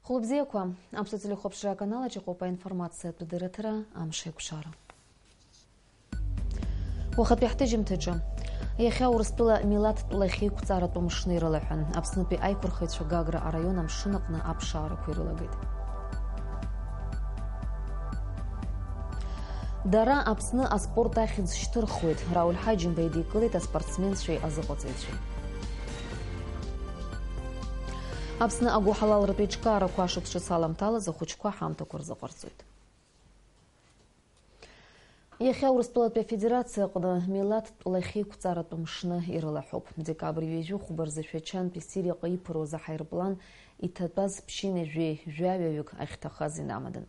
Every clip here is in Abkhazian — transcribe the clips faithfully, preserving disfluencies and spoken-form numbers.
Хәлыбзиақәа, Аԥсуа телехәаԥшра аканал аҿы иҟоуп аинформациатә дырраҭара Амшеиқәшара. Уахатәи ҳҭыжьымҭаҿы. Иахьа Урыстәыла милаҭтә лахьеиқәҵаратә мшны ирылаҳәан. Аԥснытәи аиқәырхаҩцәа Гагра араион амшын аҟны аԥшаарақәа ирылагеит. Дара Аԥсны аспорт ахьӡ шьҭырхуеит. Рауль Ҳаџьымба идикылеит аспортсменцәеи азыҟаҵаҩцәеи. Аԥсны агәыҳалалратә еиҿкаарақәа ашықәс ҿыц аламҭалаз ахәыҷқәа ҳамҭақәа рзыҟарҵоит. Иахьа Урыстәылатәи Афедерациа аҟны милаҭтә лахьеиқәҵаратә мшны ирылаҳәоуп. Декабрь ҩажәи хәба рзы Шәачантәи Сириаҟа иԥыруаз аҳаирплан иҭатәаз ԥшьынҩажәи жәаҩаҩык ахьҭахаз инамадан.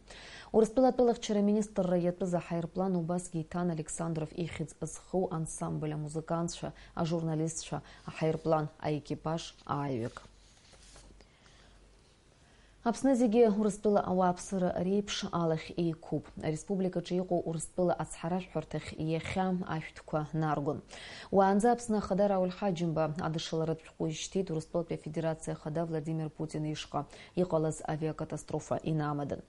Урыстәыла атәылахьчара аминистрра иатәыз аҳаирплан убасгьы иҭан Александров ихьӡ зху ансамбль амузыкантцәа, ажурналистцәа, аҳаирплан аекипаж ааҩык. Аԥсны зегьы Урыстәыла ауааԥсыра реиԥш алахь еиқәуп. Ареспубликаҿы иҟоу Урыстәыла ацҳаражәҳәарҭахь иахьа ашәҭқәа наргон. Уаанӡа Аԥсны Ахада Рауль Ҳаџьымба адышшыларатә шәҟәы ишьҭит Урыстәылатәи Афедерациа Ахада Владимир Путин ишҟа иҟалаз авиакатастрофа инамадан.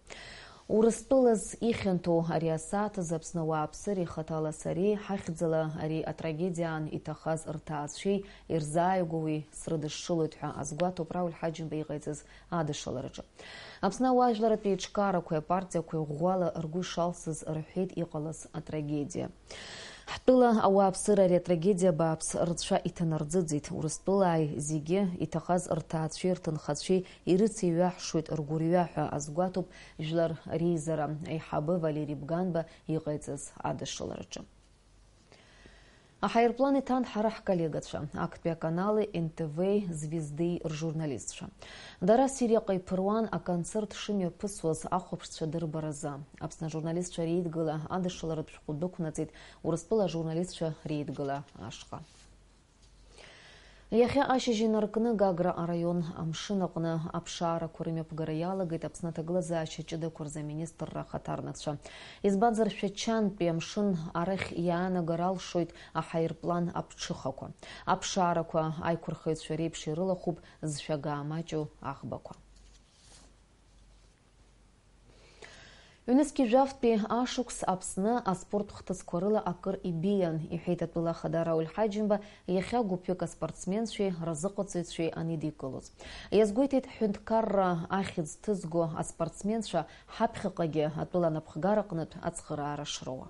Урыстәылаз ихьанҭоу ари асааҭ азы Аԥсны ауааԥсыреи хаҭала сареи ҳахьӡала ари атрагедиа аан иҭахаз рҭаацәеи ирзааигәоуи срыдышшылоит ҳәа азгәаҭоуп Рауль Ҳаџьымба иҟаиҵаз адышшылараҿы. Аԥсны ауаажәларратә еиҿкаарақәеи апартиақәеи ӷәӷәала ргәы ишалсыз рҳәеит иҟалаз атрагедиа. Ҳтәыла ауааԥсыра ари атрагедиа бааԥс рцәа иҭанарӡыӡеит. Урыстәылааи зегьы иҭахаз рҭаацәеи рҭынхацәеи ирыцеиҩаҳшоит ргәырҩа ҳәа азгәаҭоуп Жәлар реизара аиҳабы Валери Бганба иҟаиҵаз адышшылараҿы. Аҳаирплан иҭан ҳара ҳколлегацәа, актәи аканали, Н Т В-и, Звезды-и ржурналистцәа. Дара Сириаҟа иԥыруан аконцерт шымҩаԥысуаз ахәаԥшцәа дырбаразы. Аԥсны ажурналистцәа реидгыла адышшыларатә шәҟәы дәықәнаҵеит Урыстәыла ажурналистцәа реидгыла ашҟа. Иахьа ашьыжь инаркны Гагра араион амшын аҟны аԥшаарақәа рымҩаԥгара иалагеит Аԥсны аҭагылазаашьа ҷыдақәа рзы аминистрра ахаҭарнакцәа. Избанзар, Шәачантәи амшын арахь иаанагар алшоит аҳаирплан аԥҽыхақәа. Аԥшаарақәа аиқәырхаҩцәа реиԥш ирылахәуп зшәага маҷу аӷбақәа. Ҩнызқьи жәафтәи ашықәс Аԥсны аспорт хҭысқәа рыла акыр ибеиан, иҳәеит атәыла ахада Рауль Ҳаџьымба, иахьа гәыԥҩык аспортсменцәеи разыҟаҵаҩцәеи анидикылоз. Иазгәеиҭеит ҳҳәынҭқарра ахьӡ ҭызго аспортсменцәа ҳаԥхьаҟагьы атәыла анапхгара аҟнытә ацхыраара шроуа.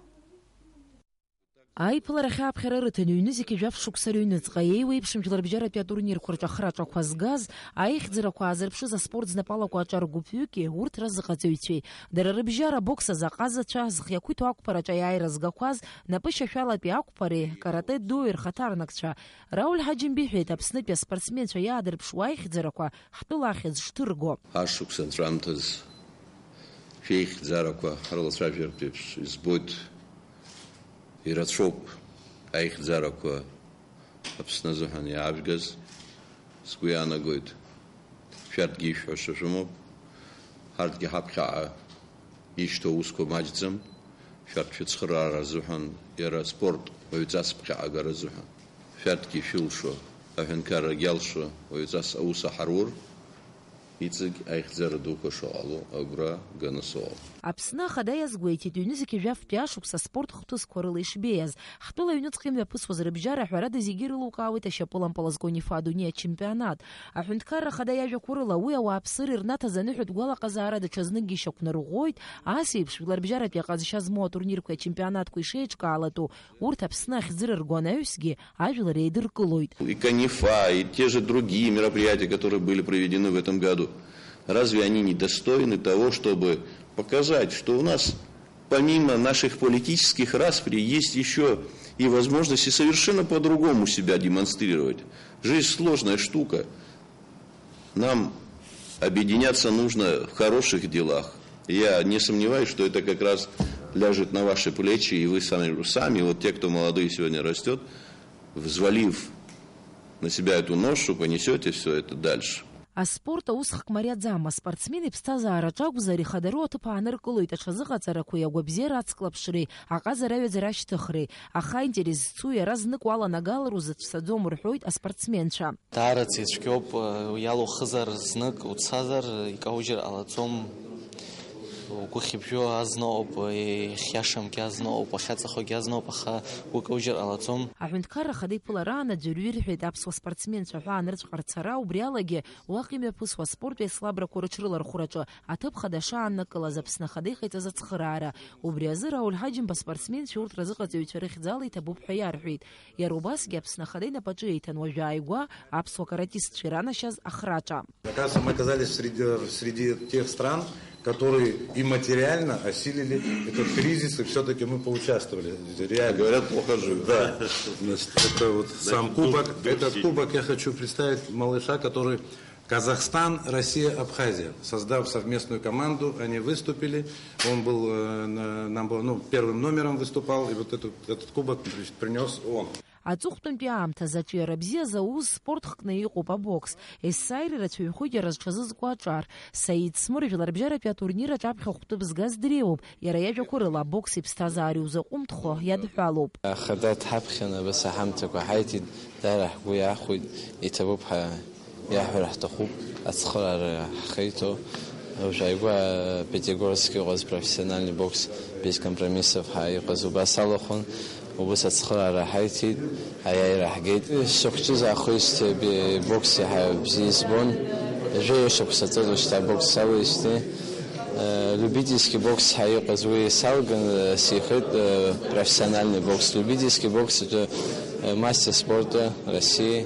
Аиԥыларахь ааԥхьара рыҭан ҩнызқьи жәаф шықәса рыҩныҵҟа еиуеиԥшым жәларбжьаратәи атурнирқәа рҿы ахраҿақәа згаз, аихьӡарақәа аазырԥшыз аспорт знапалақәа аҿар гәыԥҩыки урҭ разыҟаҵаҩцәеи, дара рыбжьара абокс азы аҟазацәа, зхы иақәиҭу ақәԥараҿы аиааира згақәаз, напышьашәалатәи ақәԥареи каратэ-дои рхаҭарнакцәа, Рауль Ҳаџьымба иҳәеит, Аԥснытәи аспортсменцәа иаадырԥшуа аихьӡарақәа ҳтәыла ахьӡ шҭырго. Ашықәс анҵәамҭаз шәеихьӡарақәа ҳрылацәажәартә еиԥш избоит. Ирацәоуп аихьӡарақәа Аԥсны азыҳәан иаажәгаз. Сгәы иаанагоит, шәарҭгьы ишәҳәаша шәымоуп. Ҳарҭгьы ҳаԥхьаҟа ишьҭоу аусқәа маҷӡам. Шәарҭ шәыцхыраара азыҳәан, иара аспорт уаҩҵас ԥхьаҟа агара азыҳәан. Шәарҭгьы ишәылшо, аҳәынҭқаррагьы иалшо уаҩҵас аус аҳарур. Иҵегь аихьӡара дуқәа шыҟало агәра ганы сыҟоуп. Аԥсны Ахада иазгәеиҭеит, ҩнызқьи жәафтәи ашықәс аспорт хҭысқәа рыла ишбеиаз. Ҳтәыла аҩныҵҟа имҩаԥысуаз рыбжьара, ҳәарада, зегьы ирылукаауеит ашьапылампыл азку НИФА адунеи ачемпионат. Аҳәынҭқарра Ахада иажәақәа рыла, уи ауааԥсыра ирнаҭаз аныҳәатә гәалаҟазаара даҽазныкгьы ишьақәнарӷәӷәоит, ас еиԥш жәларбжьаратәи аҟазшьа змоу атурнирқәеи ачемпионатқәеи шеиҿкаалатәу, урҭ Аԥсны ахьӡырырго анаҩсгьы ажәлар еидыркылоит. И КНИФА, и те же другие мероприятия, которые были проведены в этом году, разве они не достойны того, чтобы показать, что у нас, помимо наших политических распри, есть еще и возможности совершенно по-другому себя демонстрировать? Жизнь сложная штука. Нам объединяться нужно в хороших делах. Я не сомневаюсь, что это как раз ляжет на ваши плечи, и вы сами, сами, вот те, кто молодые сегодня растет, взвалив на себя эту ношу, понесете всё это дальше. Аспорт аус хк мариаӡам, аспортсмен иԥсҭазаараҿ акәзар, ихадароу аҭыԥ ааныркылоит аҽазыҟаҵарақәеи агәабзиара ацклаԥшреи, аҟазара аҩаӡара ашьҭыхреи, аха аинтерес зцу иара знык уаланагалар узацәцаӡом, рҳәоит аспортсменцәа. Даараӡа ицәгьоуп, иалухызар знык уцазар, икаужьыр ҟалаӡом. Угәы хьыбжьо азноуп, ихиашамгьы азноуп, уахьаҵахогьы азноуп, аха угәы каужьыр ҟалаӡом. Аҳәынҭқарра Ахада иԥылараан аӡәырҩы ирҳәеит аԥсуа спортсменцәа ҳәа анырцә ҟарцара, убри алагьы уаҟа имҩаԥысуа аспорттә еицлабрақәа рыҽрылархәраҿы аҭыԥ хада шааннакылаз Аԥсны Ахада иҟаиҵаз ацхыраара. Убри азы Рауль Ҳаџьымба аспортсменцәа урҭ разыҟаҵаҩцәа рыхьӡала иҭабуп ҳәа иарҳәеит. Иара убасгьы Аԥсны Ахада инапаҿы еиҭан уажәы ааигәа аԥсуа каратистцәа иранашьаз ахраҿа. Оказывается, мы оказались среди, среди тех стран, которые и материально осилили этот кризис, и всё-таки мы поучаствовали. Реально. Говорят, плохо живут. Да. Значит, это вот сам кубок. Этот кубок я хочу представить малыша, который Казахстан, Россия, Абхазия. Создав совместную команду, они выступили. Он был, э, на, нам был, ну, первым номером выступал, и вот эту, этот кубок при-, принёс он. Аҵыхәтәантәи аамҭазы аҿиара бзиа зауз спорт хкны иҟоуп абокс. Есааира ирацәаҩхоит иара зҽазызку аҿар. Саид Смыр жәларбжьаратәи атурнир аҿы аԥхьахәтәы бзгас дреиуоуп. Иара иажәақәа рыла, абокс иԥсҭазаара иузаҟәымҭхо иадҳәалоуп. Ахада дҳаԥхьаны абас аҳамҭақәа ҳаиҭеит, даара ҳгәы иахәеит, иҭабуп ҳәа иаҳәара ҳҭахуп, ацхыраара ҳхеиҭо. Уажә ааигәа Пятигорск иҟаз профессиональный бокс без компромиссов ҳәа иҟаз убас алахәын. Убас ацхыраара ҳаиҭеит, аиааира ҳгеит. Сыхәҷыз аахижьҭеи бокс иаҳа бзиа избон. Жәаҩа шықәса ҵуеит уажәшьҭа абокс салоуижьҭеи. Э, любительский бокс ҳәа иҟаз уи салган, э, сихеит, э, профессиональный бокс. Любительский бокс аҿы, э, мастер спорта России.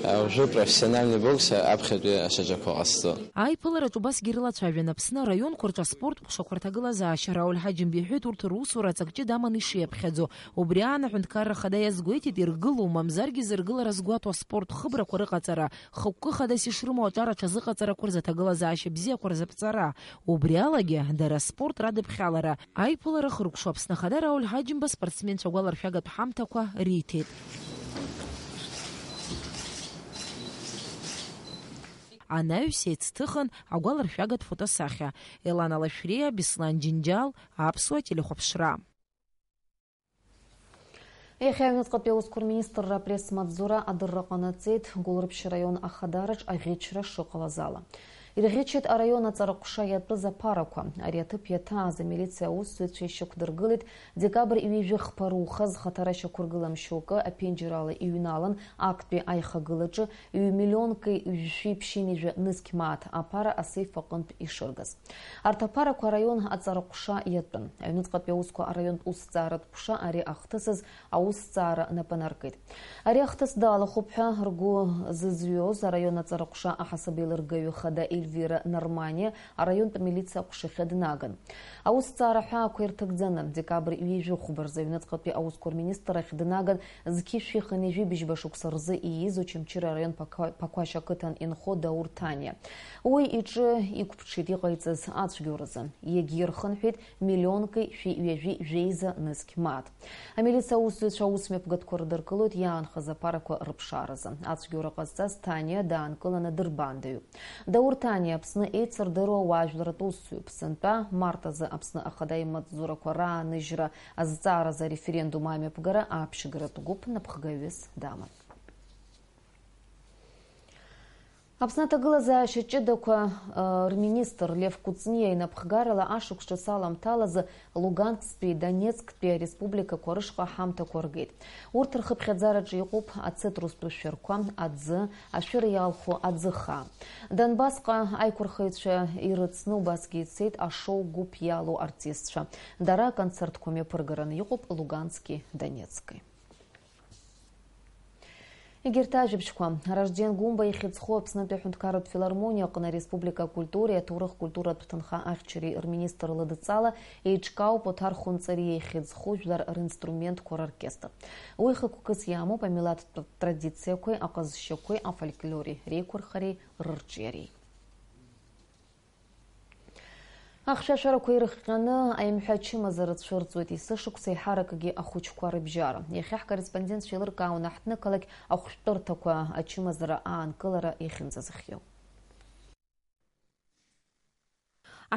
А уже профессиональный бокс аԥхьатәи ашьаҿақәа ҟасҵо. Аиԥылараҿ убасгьы ирылацәажәан Аԥсны араионқәа рҿы аспорттә ҟәшақәа рҭагылазаашьа. Рауль Ҳаџьымба иҳәеит урҭ русура аҵак ҷыда аманы ишиаԥхьаӡо. Убри аан аҳәынҭқарра ахада иазгәеиҭеит иргылоу, мамзаргьы зыргылара згәаҭоу аспорт хыбрақәа рыҟаҵара, хықәкы хадас ишрымоу аҿар аҽазыҟаҵарақәа рзы аҭагылазаашьа бзиақәа рзаԥҵара. Убри алагьы дара аспорт радыԥхьалара. Аиԥылара хыркәшо Аԥсны Ахада Рауль Ҳаџьымба спортсменцәа агәаларшәагатә ҳамҭақәа риҭеит. Анаҩс еицҭыхын агәаларшәагатә фотосахьа. Елана Лашәриа, Беслан Џьынџьал, Аԥсуа телехәаԥшра. Иахьа аҩныҵҟатәи аусқәа рминистрра апресс-маҵзура адырра ҟанаҵеит Гәылрыԥшь араион ахадараҿ аӷьычра шыҟалаз ала. Ирӷьычит араион аҵара ҟәша иатәыз аԥарақәа. Ари аҭыԥ иаҭааз амилициа аусзуҩцәа ишьақәдыргылеит декабрь ҩажәи хԥа руха зхаҭара шьақәыргылам шьоукы аԥенџьырала иҩналан, актәи аихагылаҿы ҩ-миллионки жәшәи ԥшьынҩажәа нызқь мааҭ аԥара асеиф аҟынтә ишыргаз. Арҭ аԥарақәа араион аҵара ҟәша иатәын. Аҩныҵҟатәи аусқәа араионтә усҭҵааратә ҟәша ари ахҭысыз аусҭҵаара напы анаркит. Ари ахҭыс далахәуп ҳәа ргәы зызҩуаз араион аҵара ҟәша аҳасабеилыргаҩы хада Ельвира Норманиа араионтә милициа аҟәшахьы днаган. Аусҭҵаара аҳәаақәа ирҭагӡаны, декабрь ҩажәи хәба рзы аҩныҵҟатәи аусқәа рминистр ахь днаган зқьи жәшәи хынҩажәи быжьба шықәса рзы ииз Очамчыра араион Пақа-, Пақәашь ақыҭан инхо Даур Ҭаниа. Уи иҿы иқәԥҽит иҟаиҵаз ацәгьоуразы. Иагьирхынҳәит миллионки шәи ҩажәи жәеиза нызқь мааҭ. Амилициа аусзуҩцәа аусмҩаԥгатәқәа рыдыркылоит иаанхаз аԥарақәа рыԥшааразы. Ацәгьоура ҟазҵаз Ҭаниа даанкыланы дырбаандаҩуп. Даур Ҭаниа Аԥсны еицырдыруа уаажәларратә усзуҩуп. Сынтәа март азы Аԥсны Ахада имаҵзурақәа рааныжьра азҵааразы ареферендум амҩаԥгара аԥшьгаратә гәыԥ напхгаҩыс даман. Аԥсны аҭагылазаашьа ҷыдақәа, ы, рминистр Лев Кәыҵниа инапхгарала ашықәс ҿыц аламҭалазы Лугансктәи, Донецктәи ареспубликақәа рышҟа ҳамҭақәа ргеит. Урҭ рхыԥхьаӡараҿы иҟоуп ацетрустә шәырқәа, аӡы, ашәыра иалху аӡы хаа. Донбассҟа аиқәырхаҩцәа ирыцны убасгьы ицеит ашоу гәыԥ иалоу артистцәа. Дара аконцертқәа мҩаԥыргараны иҟоуп Лугански, Донецки. Егьырҭ ажәабжьқәа. Ражден Гәымба ихьыӡхо Аԥснытәи аҳәынҭқарратә филармониа аҟны ареспублика акультуреи аҭоурых-культуратә ҭынха ахьчареи рминистр лыдҵала еиҿкаауп Оҭар Хәынҵариа ихьыӡхо жәлар ринструментқәа роркестр. Уи хықәкыс иамоуп амилаҭтә традициақәеи аҟазшьақәеи афольклори реиқәырхареи рырҿиареи. Ахьшәашәарақәа ирыхҟьаны аимҳәа ачымазара цәырҵуеит есышықәса еиҳаракгьы ахәыҷқәа рыбжьара. Иахьа ҳкорреспондентцәа еилыркаауан аҳҭнықалақь ахәшәтәырҭақәа ачымазара аанкылара иахьынӡазыхиоу.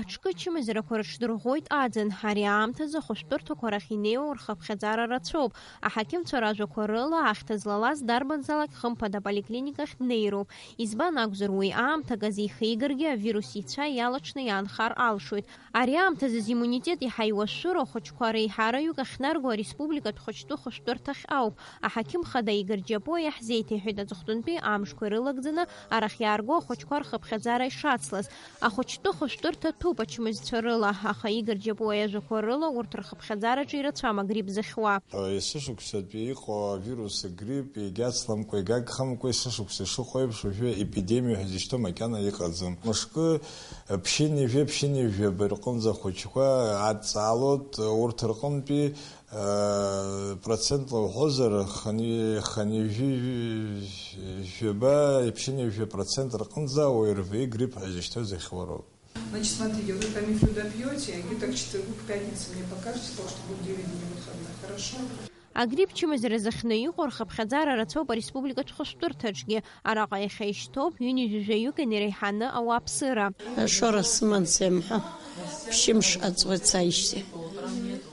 Аҽкы ачымазарақәа рыҽдырӷәӷәоит аӡын. Ари аамҭазы ахәышәтәырҭақәа рахь инеиуа рхыԥхьаӡара рацәоуп. Аҳақьымцәа ражәақәа рыла, ахьҭа злалаз дарбанзаалак хымԥада аполиклиникахь днеироуп. Избан акәзар, уи аамҭак азы ихигаргьы, авирус ицәа иалаҽны иаанхар алшоит. Ари аамҭазы зиммунитет иаҳа иуашәшәыроу ахәыҷқәа реиҳараҩык ахьнарго ареспубликатә хәыҷтәы хәышәтәырҭахь ауп. Аҳақьым хада Игор Џьапуа иаҳзеиҭеиҳәеит аҵыхәтәантәи амшқәа ирылагӡаны арахь иаарго ахәыҷқәа рхыԥхьаӡара ишацлаз. Ахәыҷтәы хәышәтәырҭа ҭәуп ачымазцәа рыла, аха Игор Џьапуа иажәақәа рыла урҭ рхыԥхьаӡараҿы ирацәам агрипп зыхьуа. Есышықәсатәи иҟоу авирус агрипп егьацламкәа, егьагхамкәа есышықәса ишыҟоу еиԥш уажәы епидемиа ҳәа изышьҭоу макьана иҟаӡам. Мышкы ԥшьынҩажәа, ԥшьынҩажәаба рҟынӡа ахәыҷқәа адҵаалоит, урҭ рҟынтәи процентла уҳәозар, хынҩажәи жәаба, ԥшьынҩажәа процент рҟынӡа ОРВИ грипп ҳәа изышьҭоу зыхьуароуп. Значит, смотрите, вот вы Тамифлю допьёте, и где-то к четвергу, к пятнице мне покажете, потому что будет девять дней выходных. Хорошо? Агрипп чымазара зыхьны иҟоу рхыԥхьаӡара рацәоуп ареспубликатә хәышәтәырҭаҿгьы. Араҟа иахьа ишьҭоуп ҩынҩажәаҩык инареиҳаны ауааԥсыра. Ашоура сыман сеимҳәо, ԥшьымш аҵуеит сааижьҭеи.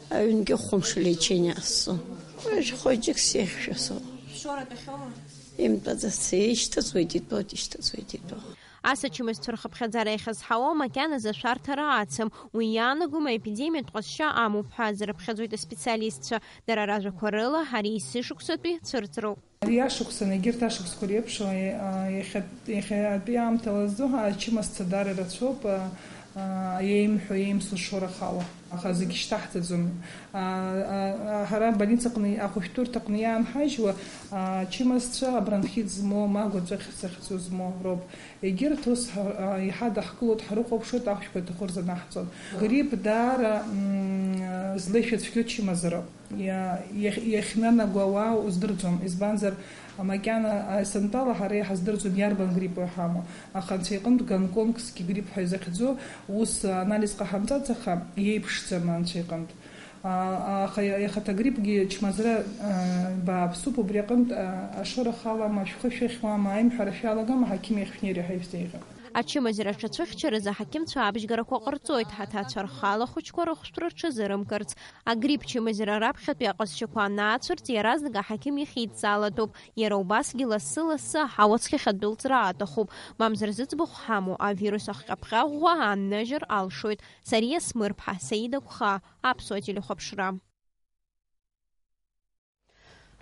Аҩнгьы хәымш лечение ҟасҵон. Уажә хәыҷык сеиӷьшәа соуп. Шоура тәахьоума? Имтәаӡац, ишьҭыҵуеит, итәоит, ишьҭыҵуеит, итәоуп. Ас ачымазцәа рхыԥхьаӡара иахьазҳауа макьаназы ашәарҭара ацым. Уи иаанагома, епидемиатә ҟазшьа амоуп ҳәа азырԥхьаӡоит аспециалистцәа. Дара ражәақәа рыла, ари есышықәсатәи цәырҵроуп. Ари ашықәсан, егьырҭ ашықәсқәа реиԥш, а, иахьа-, иахьатәи аамҭала зду ачымазцәа даара ирацәоуп, а, а, иеимҳәо, иеимсуа шоурахала. Аха зегь шьҭаҳҵаӡом. А, а, а, ҳара абольницаҟны, ахәышәтәырҭаҟны иаанҳажьуа, а, ачымазцәа абронхит змоу, ма агәаҵәа захьӡу змоу роуп. Егьырҭ ус ҳа-, а, иҳадаҳкылоит, ҳрыхәаԥшуеит, ахәшәқәа иаҭаху рзанаҳҵоит. Грипп даара, м, злеишәа цәгьоу чымазароуп. Иа-, иахь-, иахьнанаго ауаа уздырӡом, избанзар, макьана аесентәала ҳара иҳаздырӡом иарбан грипп иҳамоу, аха анцәа иҟынтә гонконгски грипп ҳәа изыхьӡу ус анализ ҟаҳамҵац, аха иеиԥшӡам анцәа иҟынтә. А, аха иа-, иахьаҭа гриппгьы чмазара, а, бааԥсуп, убри аҟынтә, а, ашоура халама, шәхы шәыхьуама, аимҳәара шәалагама, аҳақьым иахь шәнеир иаҳа ишәзеиӷьуп. Ачымазара аҽацәыхьчаразы аҳақьымцәа абжьгарақәа ҟарҵоит, ҳаҭацәа рхала ахәыҷқәа рыхәшәтәра рҽазырымкырц. Агрипп чымазара раԥхьатәи аҟазшьақәа анаацәырҵ, иаразнак аҳақьым ихидҵаалатәуп. Иара убасгьы лассы-лассы аҳауа цқьахь адәылҵра аҭахуп, мамзар зыӡбахә ҳамоу авирус ахҟьаԥҟьа ӷәӷәа ааннажьыр алшоит. Сариа Смырԥҳа, Саида Гәхаа, Аԥсуа телехәаԥшра.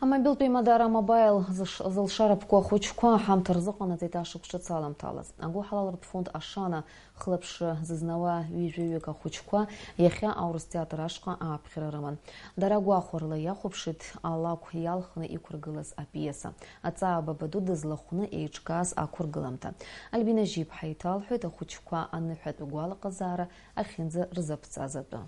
Амобилтәи Мадара Мобаил зыш-, зылшара ԥку ахәыҷқәа аҳамҭа рзыҟанаҵеит ашықәс ҿыц аламҭалаз. Агәыҳалалратә фонд Ашана хылаԥшра зызнауа ҩажәаҩык ахәыҷқәа иахьа аурыс театр ашҟа ааԥхьара рыман. Дара гәахәарыла иахәаԥшит алакә иалхны иқәыргылаз апиеса. Аҵаа Бабаду дызлахәны еиҿкааз ақәыргыламҭа. Альбина Жьиԥҳа иҭалҳәеит ахәыҷқәа аныҳәатә гәалаҟазаара ахьынӡа рзаԥҵаз атәы.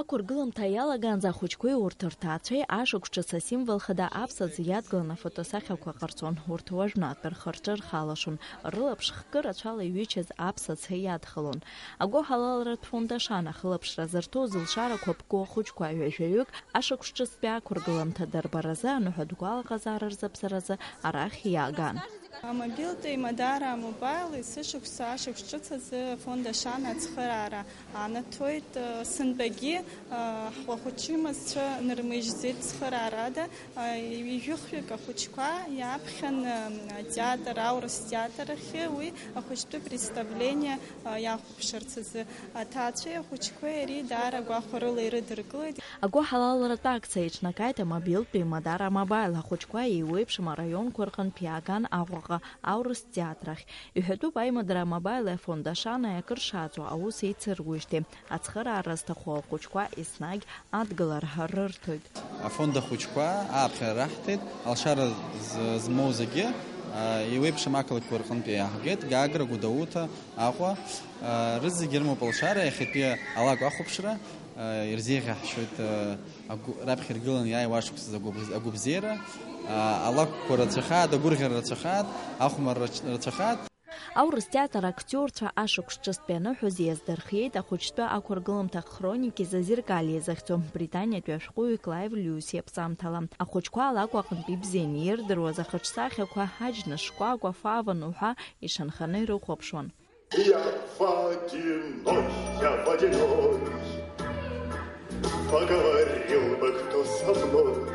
Ақәыргыламҭа иалагаанӡа ахәыҷқәеи урҭ рҭаацәеи ашықәс ҿыц асимвол хада аԥсаӡ иадгылан афотосахьақәа ҟарҵон. Урҭ уажәнатә рхы-рҿы рхалашон, рылаԥш хкы рацәала иҩычаз аԥсаӡ иадхалон. Агәыҳалалратә фонд Ашана ахылаԥшра зырҭо зылшарақәа ԥку ахәыҷқәа ҩажәаҩык ашықәс ҿыцтәи ақәыргыламҭа дарбаразы аныҳәатә гәалаҟазаара рзаԥҵаразы арахь иааган. Амобилтәи Мадара Мобаил есышықәса ашықәс ҿыц азы афонд Ашана ацхыраара анаҭоит. Сынтәагьы, а, ҳхәахәачымазцәа нырмыжьӡеит цхыраарада, а, ҩажәихҩык ахәыҷқәа иааԥхьан, а, атеатр, аурыс театр ахьы, уи ахәыҷтәы представление, а, иахәаԥшырц азы. Аҭаацәеи ахәыҷқәеи ари даара гәахәарыла ирыдыркылеит. Агәыҳалалратә акциа еиҿнакааит амобилтәи Мадара Мобаил ахәыҷқәа еиуеиԥшым араионқәа рҟынтә иааган Аҟәаҟа аурыс театр ахь. Иҳәатәуп, аимадара Мобаили афонд Ашанеи акыр шааҵуа аус еицыруеижьҭеи. Ацхыраара зҭаху ахәыҷқәа еснагь адгылара рырҭоит. Афонд ахәыҷқәа ааԥхьара раҳҭеит, алшара з-, змоу зегьы, а, еиуеиԥшым ақалақьқәа рҟынтә иааҳгеит, Гагра, Гәдоуҭа, Аҟәа, а, рызегьы ирымоуп алшара, иахьатәи алакә ахәаԥшра, а, ирзеиӷьаҳшьоит, а, агәы-, раԥхьа иргыланы иааиуа ашықәсазы агәыбз-, агәыбзиара, а, алакәқәа рацәахааит, агәырӷьара рацәахааит, ахәмарра рацәахааит. Аурыс театр актиорцәа ашықәс ҿыцтәи аныҳәоз иаздырхиеит ахәыҷтәы ақәыргыламҭа Хроники зазеркалье захьӡу британиатәи ашәҟәыҩҩы Клаив Лиуси иаԥҵамҭала. Ахәыҷқәа алакә аҟынтә ибзианы ирдыруаз ахаҿсахьақәа, аџьныш шкәакәа, фаван уҳәа ишанханы ирыхәаԥшуан. Я водяной, я водяной, поговорил бы кто со мной.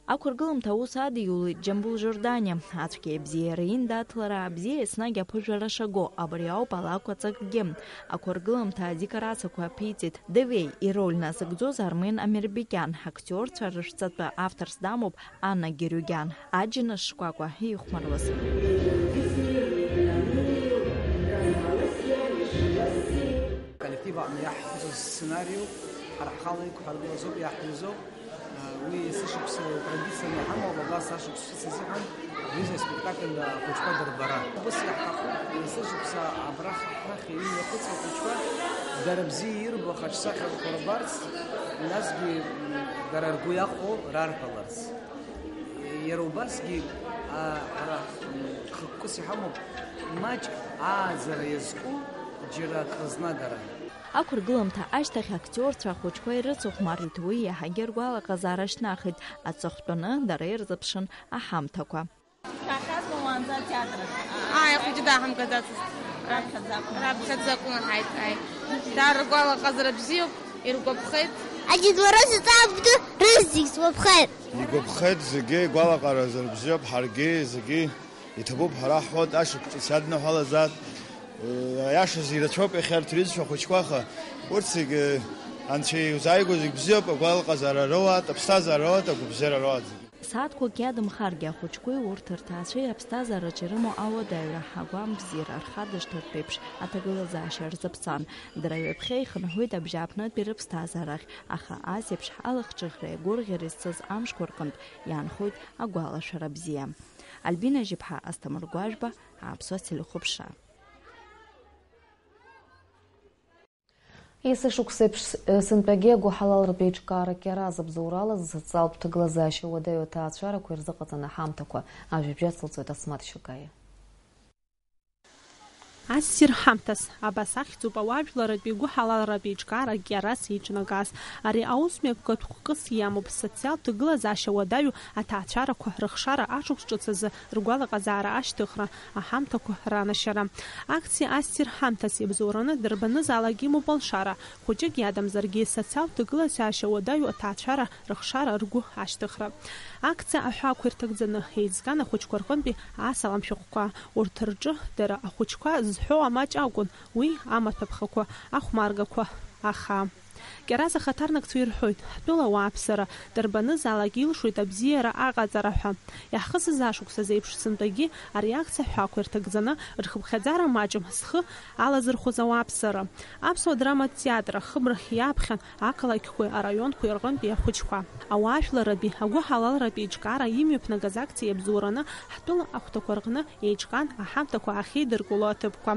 Ақәыргыламҭа аус адиулеит Џьамбул Жорданиа. Ацәгьа ибзиара индаҭлара абзиа еснагь аԥыжәара шаго, абри ауп алакә аҵакгьы. Ақәыргыламҭа адекорациақәа аԥиҵеит Девеи ироль назыгӡоз Армен Амербекиан, актиорцәа рышәҵатәы авторс дамоуп Анна Герюгиан, аџьныш шкәакәа иихәмаруаз. Коллектив аҟны иаҳҳәозу сценариу, ҳара ҳхала иқәҳаргылазоуп, иаҳҩызоуп. Уи есышықәса традицианы иҳамоуп, абас ашықәс шәыц азыҳәан аҩыза аспектакль ахәыҷқәа дырбара. Ус иаҳҭахуп, есышықәса абрахь ҳахь имҩахыҵуа ахәыҷқәа дара бзиа ирбо ахаҿсахьақәа рбарц, насгьы, м, дара ргәы иахәо рарҳәаларц. Иара убасгьы, а, ҳара, м, хықәкыс иҳамоуп маҷк ааӡара иазку џьара акрызнагара. Ақәыргыламҭа ашьҭахь актиорцәа ахәыҷқәа ирыцыхәмарит, уи иаҳагьы ргәалаҟазаара шьҭнахит, аҵыхәтәаны дара ирзыԥшын аҳамҭақәа. Шәаахьазма уаанӡа атеатр аҿы? Ааи, ахәыҷы дааҳамгаӡацызт. Раԥхьаӡа акәын. Раԥхьаӡа акәын, ҳаит, ааи. Дара ргәалаҟазара бзиоуп, иргәаԥхеит. Аџьынуара зҵаабду рызегь сгәаԥхеит. Игәаԥхеит зегьы, игәалаҟаразар бзиоуп, ҳаргьы зегьы. Иҭабуп ҳәа раҳҳәоит, ашықәс ҿыц иадныҳәалазаап. Аиашаз ирацәоуп иахьа арҭ рҩызцәа ахәыҷқәа, аха урҭ зегьы Анцәа иузааигәоу зегь бзиоуп, агәалаҟазаара роуаат, аԥсҭазаара роуаат, агәабзиара роуаат зегьы. Сааҭқәак иадымхаргьы ахәыҷқәеи урҭ рҭаацәеи аԥсҭазаараҿы ирымоу ауадаҩра, агәамбзиара рхадыршҭыртә еиԥш аҭагылазаашьа рзаԥҵан. Дара ҩаԥхьа ихынҳәуеит абжьааԥнытәи рыԥсҭазаарахь, аха ас еиԥш алахҿыхреи агәырӷьареи зцыз амшқәа рҟынтә иаанхоит агәалашәара бзиа. Альбина Жьыԥҳа, Асҭамыр Гәажәба, Аԥсуа телехәаԥшра. Есышықәсеиԥш, сынтәагьы агәыҳалалратә еиҿкаара Кьараз абзоурала зсоциалтә ҭагылазаашьа уадаҩу аҭаацәарақәа ирзыҟаҵаны аҳамҭақәа, ажәабжь ацылҵоит Асмаҭ Шьакаиа. Ассир ҳамҭас, абас ахьӡуп ауаажәларратәи гәыҳалалратә еиҿкаара Кьараз еиҿнагаз. Ари аусмҩаԥгатә хәкыс иамоуп социалтә ҭагылазаашьа уадаҩу аҭаацәарақәа рыхшара ашықәс ҿыц азы ргәалаҟазаара ашьҭыхра, аҳамҭақәа ранашьара. Акциа Ассир ҳамҭас иабзоураны дарбанызаалак имоуп алшара, хәыҷык иадамзаргьы социалтә ҭагылазаашьа уадаҩу аҭаацәара рыхшара ргәы ашьҭыхра. Акциа аҳәаақәа ирҭагӡаны еизган ахәыҷқәа рҟынтәи асалам шәҟәқәа. Урҭ рҿы дара ахәыҷқәа зҳәо амаҷ акәын, уи амаҭәа ԥхақәа, ахәмаргақәа, аха. Кьараз ахаҭарнакцәа ирҳәоит, ҳтәыла ауааԥсыра дарбанызаалак илшоит абзиара аҟаҵара ҳәа. Иаҳхысыз ашықәсазы еиԥш сынтәагьы ари акциа аҳәаақәа ирҭагӡаны рхыԥхьаӡара маҷым зхы алазырхәыз ауааԥсыра. Аԥсуа драматә театр ахыбра иаԥхьан ақалақьқәеи араионқәеи рҟынтәи ахәыҷқәа. Ауаажәларратәи агәыҳалалратә еиҿкаара имҩаԥнагаз акциа иабзоураны ҳтәыла ахәҭақәа рҟны еиҿкаан аҳамҭақәа ахьеидыркыло аҭыԥқәа.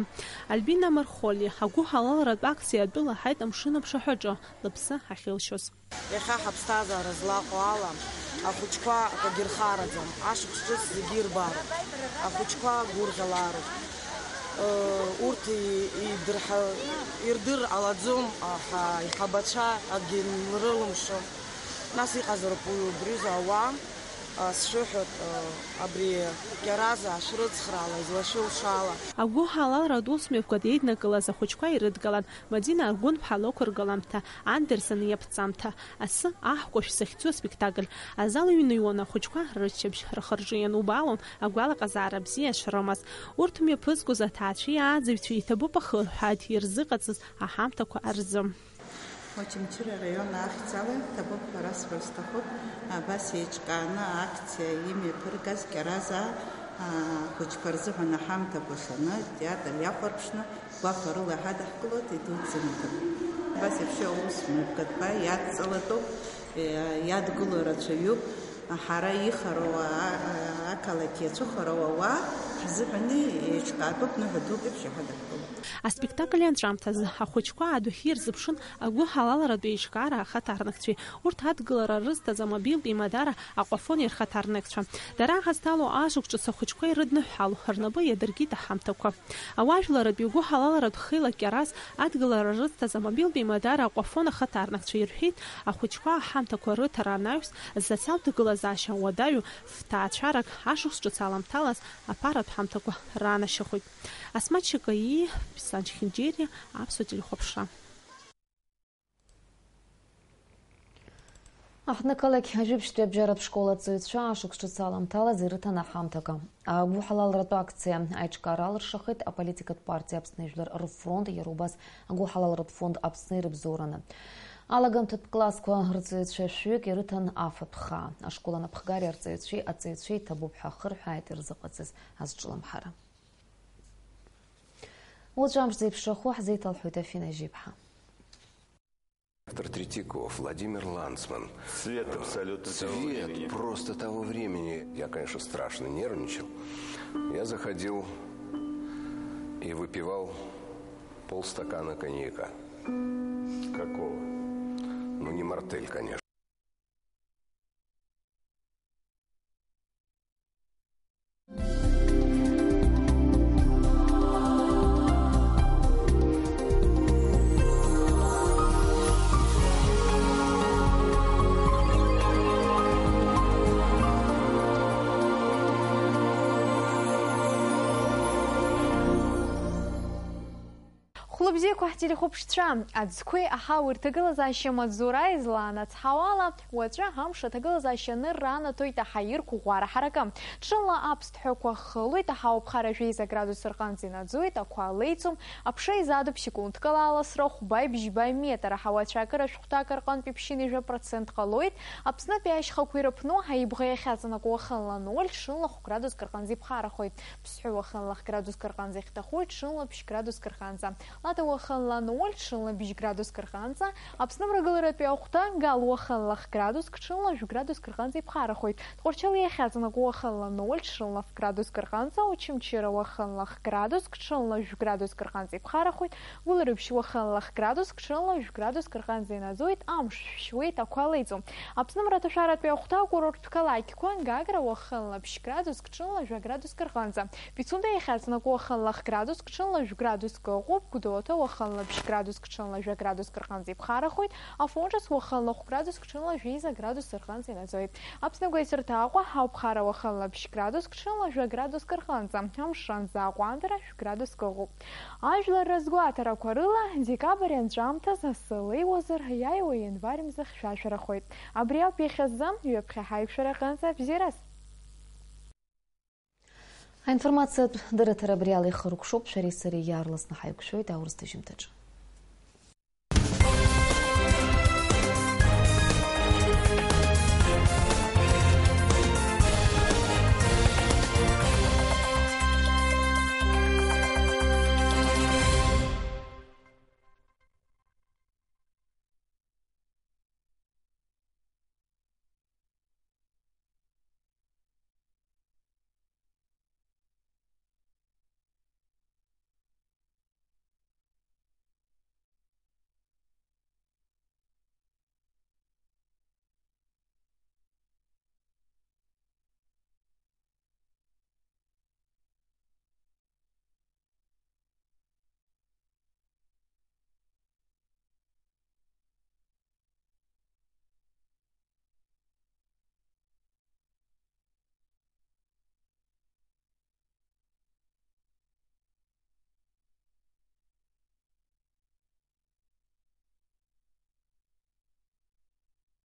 Альбина Мархолиа агәыҳалалратә акциа атәыла ҳаит амшын аԥшаҳәаҿы лыԥсы ахьылшьоз. Иахьа ҳаԥсҭазаара злаҟоу ала, ахәыҷқәа акагьы рхараӡам, ашықәс ҿыц зегьы ирбароуп, ахәыҷқәа гәырӷьалароуп. Ыы, урҭ и-, идырҳа-, ирдыр ҟалаӡом, аха иҳабацәа акгьы нрылымшо. Нас иҟазароуп уи убризу ауаа, а, сшыҳәоит, а, абри Кьаразаа шәрыцхраала, излашәылшала. Агәыҳалалратә усмҩаԥгатә еиднакылаз ахәыҷқәа ирыдгалан Мадина Аргәынԥҳа лықәыргыламҭа, Андерсон иаԥҵамҭа, Асы аҳкәажә захьӡу аспектакль. Азал иҩныҩуан ахәыҷқәа рыччабжь рхы-рҿы ианубаалон агәалаҟазаара бзиа шрымаз. Урҭ мҩаԥызгоз аҭаацәеи ааӡаҩцәеи иҭабуп ахырҳәааит ирзыҟаҵаз аҳамҭақәа рзы. Очамчыра араион ахьӡала иҭабуп ҳәа расҳәар сҭахуп, абас еиҿкааны акциа имҩаԥыргаз Кьаразаа, аа, ахәыҷқәа рзыҳәан аҳамҭақәа ханы, атеатр иахәарԥшны, гәахәарыла ҳадыҳкылоит, идуӡӡаны иҭабуп. Абас еиԥш аус мҩаԥгатәқәа иадҵалатәуп, е, иадгыло рацәаҩуп, ҳара ихароу, а-, а-, ақалақь иацәыхароу ауаа ҳзыҳәан еиҿкаатәуп, ныҳәа дук еиԥш иҳадыҳкылоит. Аспектакль анҵәамҭазы ахәыҷқәа адәахьы ирзыԥшын агәыҳалалратә еиҿкаара ахаҭарнакцәеи, урҭ адгылара рызҭаз амобилтә еимадара Аҟәафон ирхаҭарнакцәа. Дара ҳазҭало ашықәс ҿыц ахәыҷқәа ирыдныҳәало, рнапы иадыркит аҳамҭақәа. Ауаажәларратә игәыҳалалратә хеилак Кьараз адгылара рызҭаз амобилтә еимадара Аҟәафон ахаҭарнакцәа ирҳәеит, ахәыҷқәа аҳамҭақәа рыҭара анаҩс, социалтә ҭагылазаашьа уадаҩу фҭаацәарак ашықәс ҿыц аламҭалаз аԥаратә Ҳамҭақәа раанашьахоит. Асмаҭ Шьакаиа, Беслан Чхинџьериа, Аԥсуа телехәаԥшра. Аҳҭнықалақь ажәибжьтәи абжьаратә школ аҵаҩцәа ашықәс ҿыц аламҭалаз ирыҭан аҳамҭақәа. Агәыҳалалратә акциа аиҿкаара алыршахеит аполитикатә партиа Аԥсны Жәлар рфронт, иара убас агәыҳалалратә фонд Аԥсны ирыбзоураны. Алагамҭатә классқәа рҵаҩцәа шәҩык ирыҭан афатә хаа. Ашкол анапхгареи арҵаҩцәеи аҵаҩцәеи иҭабуп ҳәа ахырҳәааит ирзыҟаҵаз азҿлымҳара. Уаҵәы амш зеиԥшрахо ҳзеиҭалҳәоит Афина Жьиԥҳа. Автор Третьяков Владимир Ланцман. Цвет абсолютно того Цвет времени. Просто того времени. Я, конечно, страшно нервничал. Я заходил и выпивал полстакана коньяка. Какого? Ну, не Мартель, конечно. Хәлыбзиақәа ҳтелехәаԥшцәа, аӡқәеи аҳауеи рҭагылазаашьа маҵзура излаанацҳауала, уаҵәы амш аҭагылазаашьа анырра анаҭоит аҳаирқәа ӷәӷәара ҳаракы. Ҽынла аԥсҭҳәақәа хылоит, аҳауа ԥхара жәеиза градус рҟынӡа инаӡоит, ақәа леиӡом, аԥша изадуп секундк ала аласра хәбаи бжьбаи метр, аҳауа ацәаакыра шәҟәҭак рҟынтә иԥшьынҩажәа процент ҟалоит. Аԥснытәи ашьхақәа ирыԥну, аибӷа иахьаҵанакуа уахынла ноль, ҽынла хә градуск рҟынӡа иԥхарахоит. Ԥсҳәы уахынла хә градуск рҟынӡа ихьҭахоит, ҽынла ԥшь градуск рҟынӡа. Лада уахынла ноль, ҽынла бжь градуск рҟынӡа. Аԥсны мрагыларатәи ахәҭа Гал уахынла хә градуск, ҽынла жәгә градуск рҟынӡа иԥхарахоит. Тҟәарчал иахьаҵанакуа уахынла ноль, ҽынла ф градуск рҟынӡа, Очамчыра уахынла хә градуск, ҽынла жәгә градуск рҟынӡа иԥхарахоит, Гәылрыԥшь уахынла хә градуск, ҽынла жәгә градуск рҟынӡа инаӡоит, амш шәшьуеит, ақәа леиӡом. Аԥсны мраҭашәаратәи ахәҭа акурорттә қалақьқәа, Гагра уахынла ԥшь градуск, ҽынла жәа градуск рҟынӡа. Пицунда иахьаҵанакуа уахынла хә градуск, ҽынла жәгә градуск ыҟоуп, Гәдоуҭа уахынла ԥшь градуск, ҽынла жәа градуск рҟынӡа иԥхарахоит, Афон Ҿыц уахынла хә градуск, ҽынла жәеиза градус рҟынӡа инаӡоит. Аԥсны агәеисырҭа Аҟәа, Аԥхара уахынла ԥшь градуск, ҽынла жәа градуск рҟынӡа, амшынӡа аҟәандара шә градуск ыҟоуп. Ажәлар рызгәаҭарақәа рыла, декабрь анҵәамҭаз асы леиуазар, иааиуа ианварь мза хьшәашәарахоит. Абри ауп иахьазы, ҩаԥхьа ҳаиқәшәара аҟынӡа абзиараз. Аинформациатә дырраҭара абри ала ихыркәшоуп, шәареи сареи иаарласны ҳаиқәшәоит аурыс ҭыжьымҭаҿы.